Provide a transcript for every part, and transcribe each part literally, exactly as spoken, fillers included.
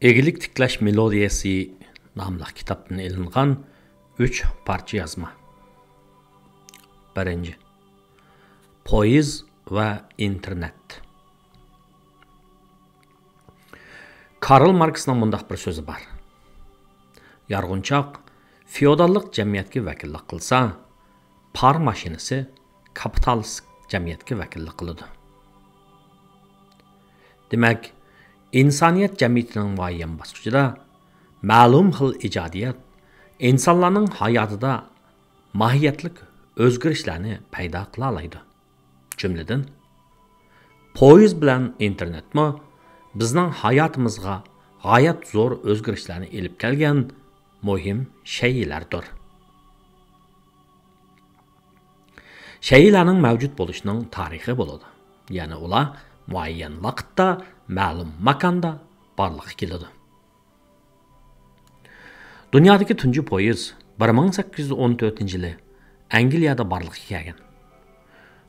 ئىگىلىك تىكلەش مېلودىيەسى ناملىق كىتابتىن ئېلىنغان ئۈچ پارچە يازما. بىرىنچى، پويىز ۋە ئىنتېرنېت. كارل ماركسنىڭ مۇنداق بىر سۆزى بار: يارغۇنچاق فېئوداللىق جەمئىيەتكە ۋەكىللىك قىلسا، پار ماشىنىسى كاپىتالىستىك جەمئىيەتكە ۋەكىللىك قىلىدۇ. دېمەك، ئىنسانىيەت جەمئىيىتىنىڭ مۇئەييەن باسقۇچىدا مەلۇم خىل ئىجادىيەت ئىنسانلارنىڭ ھاياتىدا ماھىيەتلىك ئۆزگىرىشلەرنى پەيدا قىلالايدۇ. جۈملىدىن، پويىز بىلەن ئىنتېرنېتمۇ بىزنىڭ ھاياتىمىزغا غايەت زور ئۆزگىرىشلەرنى ئېلىپ كەلگەن مۇھىم شەيئىلەردۇر. شەيئىلەرنىڭ مەۋجۇت بولۇشىنىڭ تارىخى بولىدۇ. يەنى ئۇلار مۇئەييەن ۋاقىتتا، مەلۇم ماكاندا بارلىققا كېلىدۇ. دۇنيادىكى تۇنجى پويىز بىر مىڭ سەككىز يۈز ئون تۆتىنچى يىلى ئەنگلىيەدە بارلىققا كەلگەن.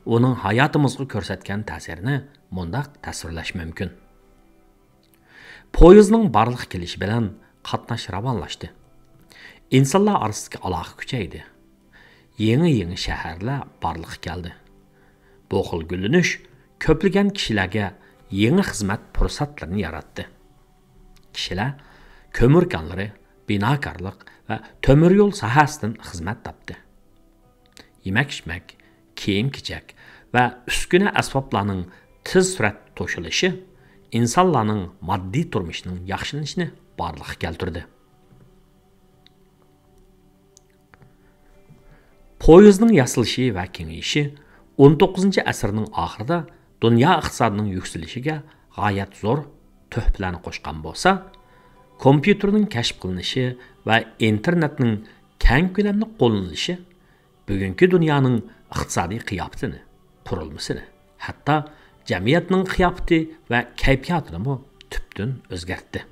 ئۇنىڭ ھاياتىمىزغا كۆرسەتكەن تەسىرىنى مۇنداق تەسۋىرلەش مۇمكىن. پويىزنىڭ بارلىققا كېلىشى بىلەن قاتناش راۋانلاشتى. ئىنسانلار ئارىسىدىكى ئالاقە كۈچەيدى. يېڭى-يېڭى شەھەرلەر بارلىققا كەلدى. بۇ خىل گۈللىنىش كۆپلىگەن كىشىلەرگە يېڭى خىزمەت پۇرسەتلىرىنى ياراتتى. كىشىلەر كۆمۈر كانلىرى، بىناكارلىق ۋە تۆمۈر يول ساھەسىدىن خىزمەت تاپتى. يېمەك-ئىچمەك، كىيىم-كېچەك ۋە ئۈسكۈنە ئەسۋابلارنىڭ تېز سۈرئەتتە توشۇلۇشى ئىنسانلارنىڭ ماددىي تۇرمۇشىنىڭ ياخشىلىنىشىنى بارلىققا كەلتۈردى. پويىزنىڭ ياسىلىشى ۋە كېڭىيىشى ئون توققۇزىنچى ئەسىرنىڭ ئاخىرىدا دۇنيا ئىقتىسادىنىڭ يۈكسىلىشىگە غايەت زور تۆھپىلەرنى قوشقان بولسا، كومپيۇتېرنىڭ كەشىپ قىلىنىشى ۋە ئىنتېرنېتنىڭ كەڭ كۆلەملىك قوللىنىلىشى بۈگۈنكى دۇنيانىڭ ئىقتىسادىي قىياپىتىنى، قۇرۇلمىسىنى، ھەتتا جەمئىيەتنىڭ قىياپىتى ۋە كەيپىياتىنىمۇ تۈپتىن ئۆزگەرتتى.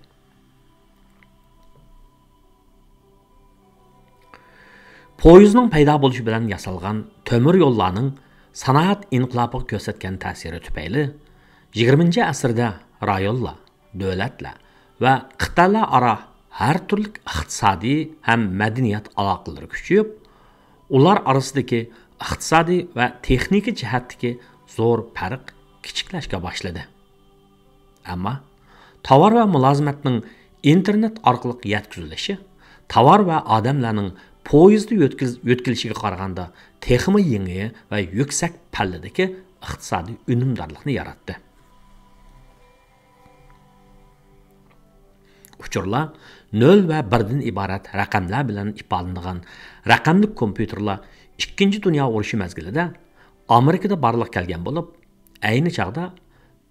پويىزنىڭ پەيدا بولۇشى بىلەن ياسالغان تۆمۈر يوللارنىڭ سانائەت ئىنقىلابىغا كۆرسەتكەن تەسىرى تۈپەيلى، يىگىرمىنچى ئەسىردە رايونلار، دۆلەتلەر ۋە قىتئەلەر ئارا ھەر تۈرلۈك ئىقتىسادىي ھەم مەدەنىيەت ئالاقىلىرى كۈچىيىپ، ئۇلار ئارىسىدىكى ئىقتىسادىي ۋە تېخنىكا جەھەتتىكى زور پەرق كىچىكلەشكە باشلىدى. ئەمما تاۋار ۋە مۇلازىمەتنىڭ ئىنتېرنېت ئارقىلىق يەتكۈزۈلۈشى تاۋار ۋە ئادەملەرنىڭ پويىزدا يۆتكىل-، يۆتكىلىشىگە قارىغاندا تېخىمۇ يېڭى ۋە يۈكسەك پەللىدىكى ئىقتىسادىي ئۈنۈمدارلىقنى ياراتتى. ئۇچۇرلار نۆل ۋە بىردىن ئىبارەت رەقەملەر بىلەن ئىپادىلىنىدىغان رەقەملىك كومپيۇتېرلار ئىككىنچى دۇنيا ئۇرۇشى مەزگىلىدە ئامېرىكىدا بارلىققا كەلگەن بولۇپ، ئەينى چاغدا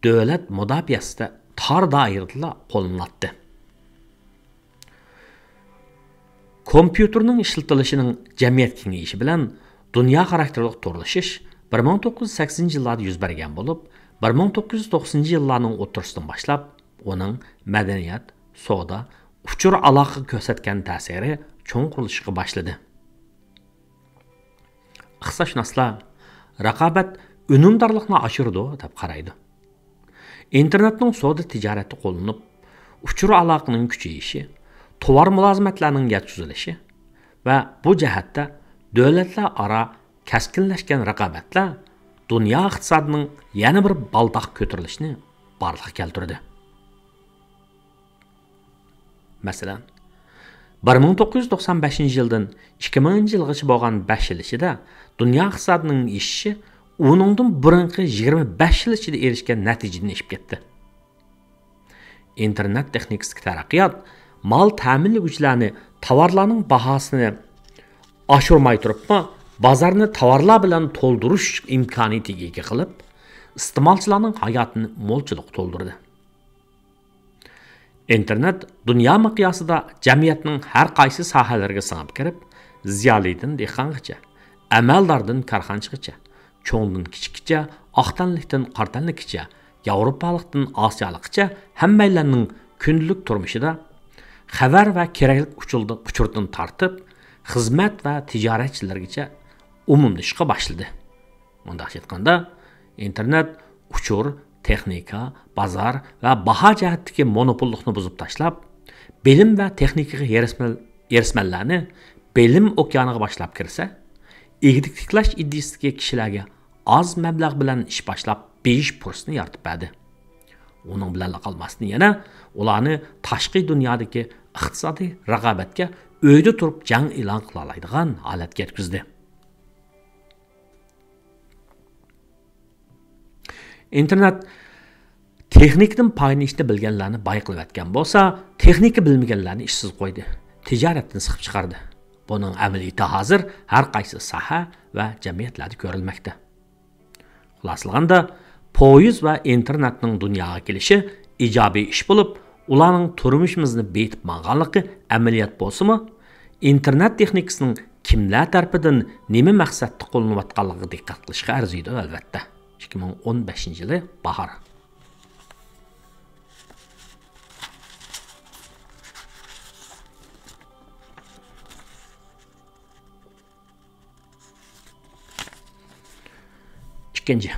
دۆلەت مۇداپىئەسىدە تار دائىرىدىلا قوللىنىلاتتى. كومپيۇتېرنىڭ ئىشلىتىلىشىنىڭ جەمئىيەت كېڭىيىشى بىلەن دۇنيا خاراكتېرلىق تورلىشىش بىر مىڭ توققۇز يۈز سەكسىنىنچى يىللاردا يۈز بەرگەن بولۇپ، بىر مىڭ توققۇز يۈز توقسىنىنچى يىللارنىڭ ئوتتۇرىسىدىن باشلاپ ئۇنىڭ مەدەنىيەت، سودا، ئۇچۇر ئالاقىگە كۆرسەتكەن تەسىرى چوڭقۇرلىشىشقا باشلىدى. ئىقتىسادشۇناسلار رىقابەت ئۈنۈمدارلىقنى ئاشۇرىدۇ دەپ قارايدۇ. ئىنتېرنېتنىڭ سودا تىجارەتتە قوللىنىپ، ئۇچۇر ئالاقىنىڭ كۈچىيىشى، تاۋار مۇلازىمەتلەرنىڭ يەتكۈزۈلۈشى ۋە بۇ جەھەتتە دۆلەتلەر ئارا كەسكىنلەشكەن رىقابەتلەر دۇنيا ئىقتىسادىنىڭ يەنە بىر بالداق كۆتۈرۈلۈشىنى بارلىققا كەلتۈردى. مەسىلەن، بىر مىڭ توققۇز يۈز توقسان بەشىنچى يىلدىن ئىككى مىڭىنچى يىلغىچە بولغان بەش يىل ئىچىدە دۇنيا ئىقتىسادىنىڭ ئېشىشى ئۇنىڭدىن بۇرۇنقى يىگىرمە بەش يىل ئىچىدە ئېرىشكەن نەتىجىدىن ئېشىپ كەتتى. ئىنتېرنېت تېخنىكىسىدىكى تەرەققىيات مال تەمىنلىگۈچىلەرنى تاۋارلارنىڭ باھاسىنى ئاشۇرماي تۇرۇپمۇ، بازارنى تاۋارلار بىلەن تولدۇرۇش ئىمكانىيىتىگە ئىگە قىلىپ، ئىستېمالچىلارنىڭ ھاياتىنى مولچىلىققا تولدۇردى. ئىنتېرنېت دۇنيا مىقياسىدا جەمئىيەتنىڭ ھەر قايسى ساھەلىرىگە سىڭىپ كىرىپ، زىيالىيدىن دېھقانغىچە، ئەمەلداردىن كارخانىچىغىچە، چوڭدىن كىچىككىچە، ئاق تەنلىكتىن قارا تەنلىككىچە، ياۋروپالىقتىن ئاسىيالىققىچە ھەممەيلەننىڭ كۈندىلىك تۇرمۇشىدا خەۋەر ۋە كېرەكلىك ئۇچۇلدىن-، ئۇچۇردىن تارتىپ، خىزمەت ۋە تىجارەتچىلىرىگىچە ئومۇملىشىشقا باشلىدى. مۇنداقچە ئېيتقاندا، ئىنتېرنېت ئۇچۇر، تېخنىكا، بازار ۋە باھا جەھەتتىكى مونوپوللۇقنى بۇزۇپ تاشلاپ، بىلىم ۋە تېخنىكىغا ھېرىسمەن-، ھېرىسمەنلەرنى بىلىم ئوكيانىغا باشلاپ كىرسە، ئىگىلىك تىكلەش ئىدىيىسىدىكى كىشىلەرگە ئاز مەبلەغ بىلەن ئىش باشلاپ بېيىش پۇرسىتىنى يارىتىپ بەردى. ئۇنىڭ بىلەنلا قالماستىن، يەنە ئۇلارنى تاشقى دۇنيادىكى ئىقتىسادىي رىقابەتكە ئۆيدە تۇرۇپ جەڭ ئېلان قىلالايدىغان ھالەتكە يەتكۈزدى. ئىنتېرنېت تېخنىكىدىن پايدىلىنىشنى بىلگەنلەرنى باي قىلىۋەتكەن بولسا، تېخنىكا بىلمىگەنلەرنى ئىشسىز قويدى، تىجارەتتىن سىقىپ چىقاردى. بۇنىڭ ئەمەلىيىتى ھازىر ھەر قايسى ساھە ۋە جەمئىيەتلەردە كۆرۈلمەكتە. خۇلاسىلىغاندا، پويىز ۋە ئىنتېرنېتنىڭ دۇنياغا كېلىشى ئىجابىي ئىش بولۇپ، ئۇلارنىڭ تۇرمۇشىمىزنى بېيىتىپ ماڭغانلىقى ئەمەلىيەت بولسىمۇ، ئىنتېرنېت تېخنىكىسىنىڭ كىملەر تەرىپىدىن نېمە مەقسەتتە قوللىنىۋاتقانلىقىغا دىققەت قىلىشقا ئەرزىيدۇ، ئەلۋەتتە. ئىككى مىڭ ئون بەشىنچى يىلى باھار. ئىككىنچى،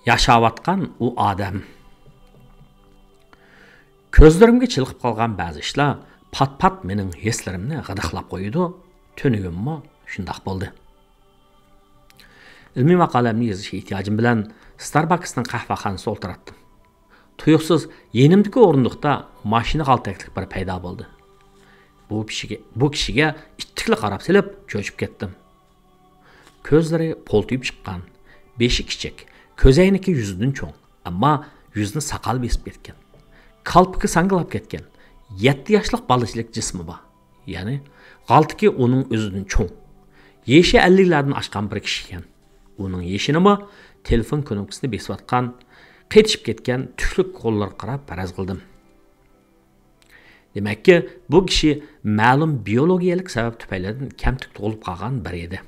ياشاۋاتقان ئۇ ئادەم. كۆزلىرىمگە چېلىقىپ قالغان بەزى ئىشلار پات-پات مېنىڭ ھېسلىرىمنى غىدىقلاپ قويىدۇ، تۈنۈگۈنمۇ شۇنداق بولدى. ئىلمىي ماقالەمنى يېزىش ئېھتىياجىم بىلەن ستارباكسنىڭ قەھۋەخانىسىدا ئولتۇراتتىم. تۇيۇقسىز يېنىمدىكى ئورۇندۇقتا ماشىنا غالتەكلىك بىرى پەيدا بولدى. بۇ كىشىگە، بۇ كىشىگە ئىتتىكلا قاراپ سېلىپ چۆچۈپ كەتتىم. كۆزلىرى پولتىيىپ چىققان، بېشى كىچىك، كۆزەينىكى يۈزىدىن چوڭ، ئەمما يۈزىنى ساقال بېسىپ كەتكەن. كالپۇكى ساڭگىلاپ كەتكەن، يەتتە ياشلىق بالىچىلىك جىسمى بار. يەنى، غالتىكى ئۇنىڭ ئۆزىدىن چوڭ. يېشى ئەللىكلەردىن ئاشقان بىر كىشى ئىكەن. ئۇنىڭ يېشىنىمۇ تېلېفون كۇنۇپكىسىنى بېسىۋاتقان، قېتىشىپ كەتكەن تۈكلۈك قوللىرىغا قاراپ پەرەز قىلدىم. دېمەككى، بۇ كىشى مەلۇم بىيولوگىيەلىك سەۋەب تۈپەيلىدىن كەمتۈك تۇغۇلۇپ قالغان بىرى ئىدى.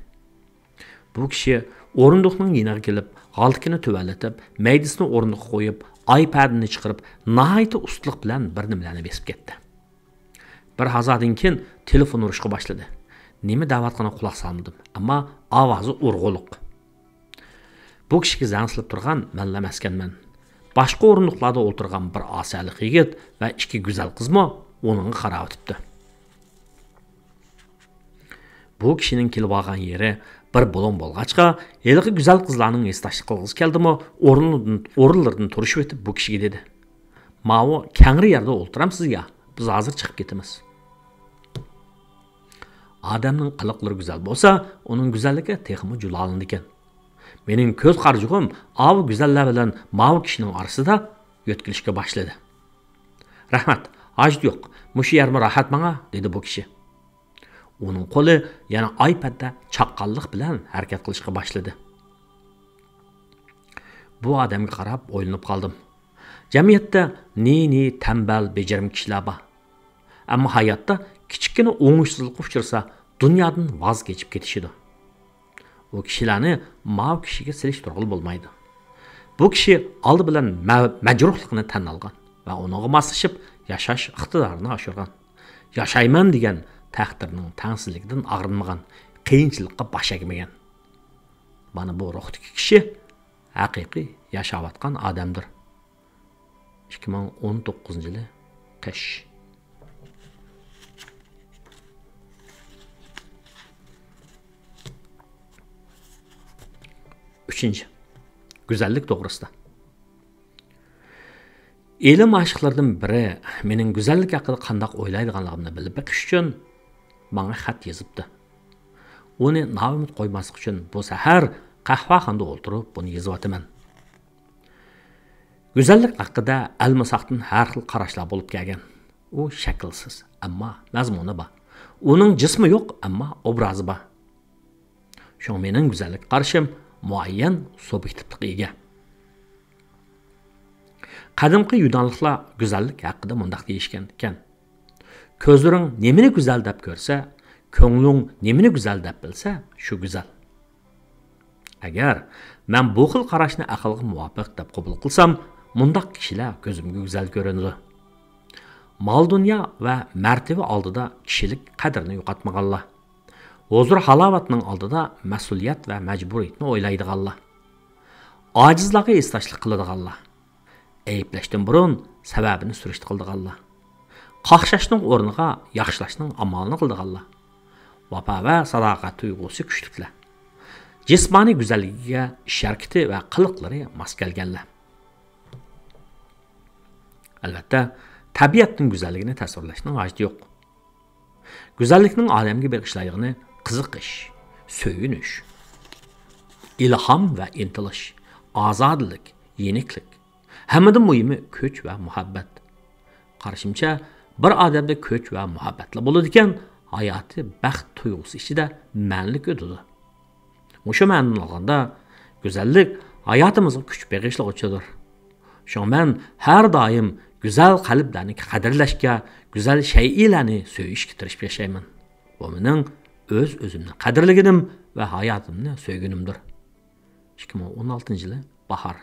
بۇ كىشى ئورۇندۇقنىڭ يېنىغا كېلىپ، غالتىكىنى تۆۋەنلىتىپ، مەيدىسىنى ئورۇندۇققا قويۇپ، ئايپەدىنى چىقىرىپ، ناھايىتى ئۇستىلىق بىلەن بىر نېمىلەرنى بېسىپ كەتتى. بىر ھازادىن كېيىن تېلېفون ئۇرۇشقا باشلىدى. نېمە دەۋاتقىنىغا قۇلاق سالمىدىم، ئەمما ئاۋازى ئۇرغۇلۇق. بۇ كىشىگە زەڭ سېلىپ تۇرغان مەنلا ئەمەسكەنمەن. باشقا ئورۇندۇقلاردا ئولتۇرغان بىر ئاسىيالىق يىگىت ۋە ئىككى گۈزەل قىزمۇ ئۇنىڭغا قاراۋېتىپتۇ. بۇ كىشىنىڭ كېلىۋالغان يېرى بىر بۇلۇڭ بولغاچقا، ھېلىقى گۈزەل قىزلارنىڭ ھېسداشلىق قىلغۇسى كەلدىمۇ، ئورنىدىن، ئورۇنلىرىدىن تۇرۇشۇۋېتىپ، بۇ كىشىگە دېدى: «ماۋۇ كەڭرى يەردە ئولتۇرامسىز يا؟ بىز ھازىر چىقىپ كېتىمىز.» ئادەمنىڭ قىلىقلىرى گۈزەل بولسا، ئۇنىڭ گۈزەللىكى تېخىمۇ جۇلالىنىدىكەن. مېنىڭ كۆز قارىچۇقۇم ئاۋۇ گۈزەللەر بىلەن ماۋۇ كىشىنىڭ ئارىسىدا يۆتكىلىشكە باشلىدى. «رەھمەت، ھاجىتى يوق، مۇشۇ يەرمۇ راھەت ماڭا»، دېدى بۇ كىشى. ئۇنىڭ قولى يەنە ئايپەدتە چاققانلىق بىلەن ھەرىكەت قىلىشقا باشلىدى. بۇ ئادەمگە قاراپ ئويلىنىپ قالدىم. جەمئىيەتتە نى-نى تەمبەل، بېجىرىم كىشىلەر بار. ئەمما ھاياتتا كىچىككىنە ئوڭۇشسىزلىققا ئۇچرىسا، دۇنيادىن ۋاز كېچىپ كېتىشىدۇ. ئۇ كىشىلەرنى ماۋۇ كىشىگە سېلىشتۇرغىلى بولمايدۇ. بۇ كىشى ئالدى بىلەن مە-، مەجرۇھلۇقىنى تەن ئالغان ۋە ئۇنىڭغا ماسلىشىپ ياشاش ئىقتىدارىنى ئاشۇرغان. ياشايمەن دېگەن تەقدىرنىڭ تەڭسىزلىكىدىن ئاغرىنمىغان، قىيىنچىلىققا باش ئەگمىگەن. مانا بۇ روھتىكى كىشى ھەقىقىي ياشاۋاتقان ئادەمدۇر. ئىككى مىڭ ئون توققۇزىنچى يىلى قىش. ئۈچىنچى، گۈزەللىك توغرىسىدا. ئىلىم ئاشىقلىرىدىن بىرى مېنىڭ گۈزەللىك ھەققىدە قانداق ئويلايدىغانلىقىمنى بىلىپ بېقىش ئۈچۈن ماڭا خەت يېزىپتۇ. ئۇنى نائۈمىد قويماسلىق ئۈچۈن بۇ سەھەر قەھۋەخانىدا ئولتۇرۇپ بۇنى يېزىۋاتىمەن. گۈزەللىك ھەققىدە ئەلمىساقتىن ھەر خىل قاراشلار بولۇپ كەلگەن. ئۇ شەكىلسىز، ئەمما مەزمۇنى بار. ئۇنىڭ جىسمى يوق، ئەمما ئوبرازى بار. شۇڭا مېنىڭ گۈزەللىككە قارىشىم مۇئەييەن سۇبيېكتىپلىققا ئىگە. قەدىمكى يۇنانلىقلار گۈزەللىك ھەققىدە مۇنداق دېيىشكەن ئىكەن: «كۆزلىرىڭ نېمىنى گۈزەل دەپ كۆرسە، كۆڭلۈڭ نېمىنى گۈزەل دەپ بىلسە، شۇ گۈزەل.» ئەگەر مەن بۇ خىل قاراشنى ئەقىلگە مۇۋاپىق دەپ قوبۇل قىلسام، مۇنداق كىشىلەر كۆزۈمگە گۈزەل كۆرۈنىدۇ. مال-دۇنيا ۋە مەرتىۋە ئالدىدا كىشىلىك قەدرىنى يوقاتمىغانلار. ھۇزۇر-ھالاۋەتنىڭ ئالدىدا مەسئۇلىيەت ۋە مەجبۇرىيەتنى ئويلايدىغانلار. ئاجىزلارغا ھېسداشلىق قىلىدىغانلار. ئەيىبلەشتىن بۇرۇن سەۋەبىنى سۈرۈشتە قىلىدىغانلار. قاقشاشنىڭ ئورنىغا ياخشىلاشنىڭ ئامالىنى قىلىدىغانلار. ۋاپا ۋە ساداقەت تۇيغۇسى كۈچلۈكلەر. جىسمانىي گۈزەللىكىگە ئىش ھەرىكىتى ۋە قىلىقلىرى ماس كەلگەنلەر. ئەلۋەتتە، تەبىئەتنىڭ گۈزەللىكىنى تەسۋىرلەشنىڭ ھاجىتى يوق. گۈزەللىكنىڭ ئادەمگە بېغىشلايدىغىنى قىزىقىش، سۆيۈنۈش، ئىلھام ۋە ئىنتىلىش، ئازادىلىك، يېنىكلىك. ھەممىدىن مۇھىمى كۈچ ۋە مۇھەببەت. قارىشىمچە، بىر ئادەمدە كۈچ ۋە مۇھەببەتلا بولىدىكەن، ھاياتى بەخت تۇيغۇسى ئىچىدە مەنىلىك ئۆتىدۇ. مۇشۇ مەنىدىن ئالغاندا، گۈزەللىك ھاياتىمىزغا كۈچ بېغىشلىغۇچىدۇر. شۇڭا مەن ھەر دائىم گۈزەل قەلبلەرنى قەدىرلەشكە، گۈزەل شەيئىلەرنى سۆيۈشكە تىرىشىپ ياشايمەن. بۇ مېنىڭ ئۆز-ئۆزۈمنى قەدىرلىگىنىم ۋە ھاياتىمنى سۆيگىنىمدۇر. ئىككى مىڭ ئون ئالتىنچى يىلى باھار.